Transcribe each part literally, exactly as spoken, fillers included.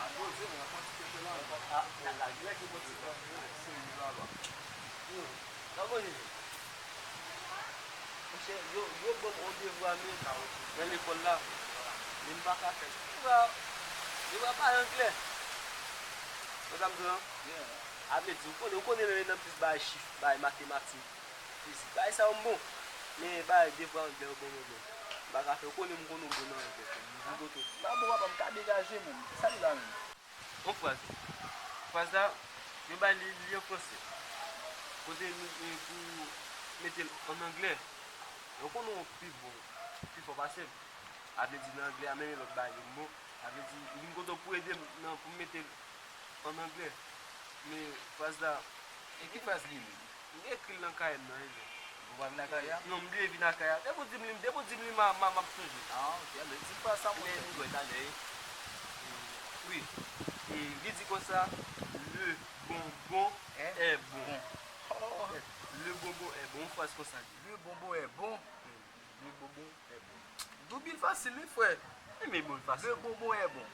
A koze, mwen, pran ti kèk la. A, la, la, nèg yo pran ti kèk la, se li la, la. Yo, sa bon, Jezi? Monchè, yo, yo ban m yon devwa, men, nan lekòl la, men m pa ka fè l. Devwa, devwa pale anglè. Wè sa m di w lan? A vle di, ou konnen, ou konnen lè nan plis bagay chif, bagay matematik, fizik. Bagay sa yo m bon. Men bagay devwa anglè yo ban mwen bon. M pa ka fè, ou konnen m konnen w bon nan anglè. M vin kote w. M pa bon, papa, m ka degaje m. Sa li la menm? Yon fraz. Fraz la, yo bay li, li an franse. Kote nou, nou pou mete l an anglè. Ou konnen w pi bon, pi fò pase m. A vle di nan anglè a, menm lòt bagay yo m bon. A vle di, ou vin kote w pou ede m nan, pou m mete l an anglè. Men fraz la, e ki fraz li ye menm? M ekri l nan kayè m nan, wi. Ou pa vin nan kayè a? Non, m bliye vin nan kayè a. Depi w di m li, depi w di m li, m a, m a, m ap sonje. A, ok. Men di fraz sa, monchè. Men m jwe talè, wi. Wi. E, li di konsa, le bonbon est bon. Est bon. Oh. Le bonbon est bon. Yon fraz konsa li. Le bonbon est bon. Le bonbon est bon. Doub li fasil, wi, frè. E men bon, fasil. Le bonbon est bon.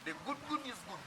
The good good is good.